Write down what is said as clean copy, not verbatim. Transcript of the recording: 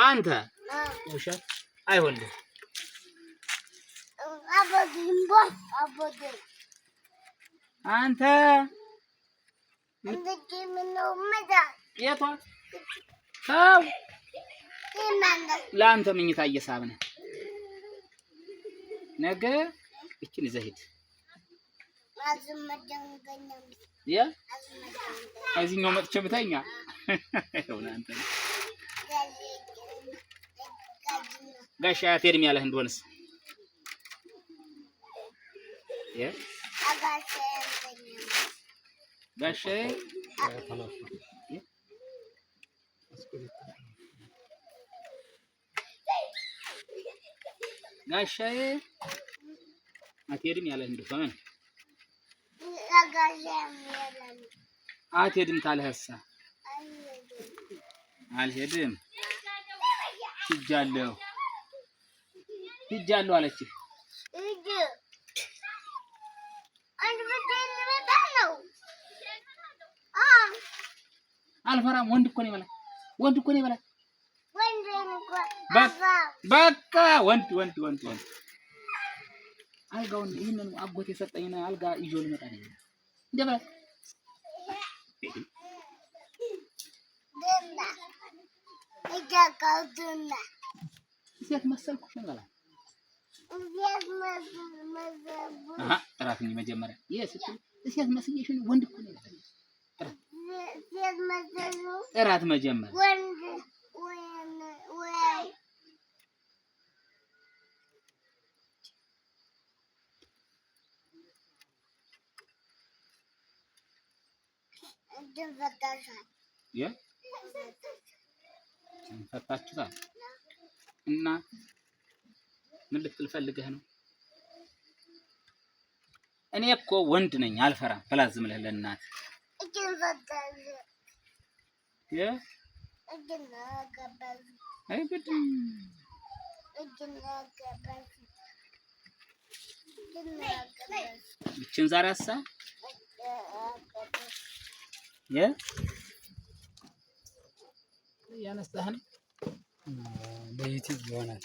አንተ ውሸት አይሆንልህ። አንተ የቷ ተው፣ ለአንተ ምኝታ እየሳብን ነገ እችን ይዘህ ሂድ። እዚህኛው መጥቼ ብተኛ አንተ ጋሽ አትሄድም ያለህ እንደሆነስ ጋሼ ጋሻዬ አትሄድም ያለህ እንደሆነ አትሄድም ታለህሳ አልሄድም ሂጃለሁ ሂጃለሁ አለችህ። አልፈራም። ወንድ እኮ ነው ይበላል። ወንድ እኮ ነው ይበላል። በቃ ወንድ ወንድ ወንድ ወንድ አልጋውን ይህንን አጎት የሰጠኝን አልጋ ይዞ ልመጣ ነው። እንደ በላት ሴት መሰልኩሽ በላት። ጥራት እንጂ መጀመሪያ ይሄ ስትል ሴት መስዬሽ ነው። ወንድ እኮ ነው ይላል። ጥራት መጀመሪያ ፈታችሁታል እና ምን ልትል ፈልገህ ነው? እኔ እኮ ወንድ ነኝ አልፈራም። ብላ ዝም ብለህ ለእናትህ ይችን ዛሬ አሳ ያነሳህን በዩቲዩብ ይሆናል።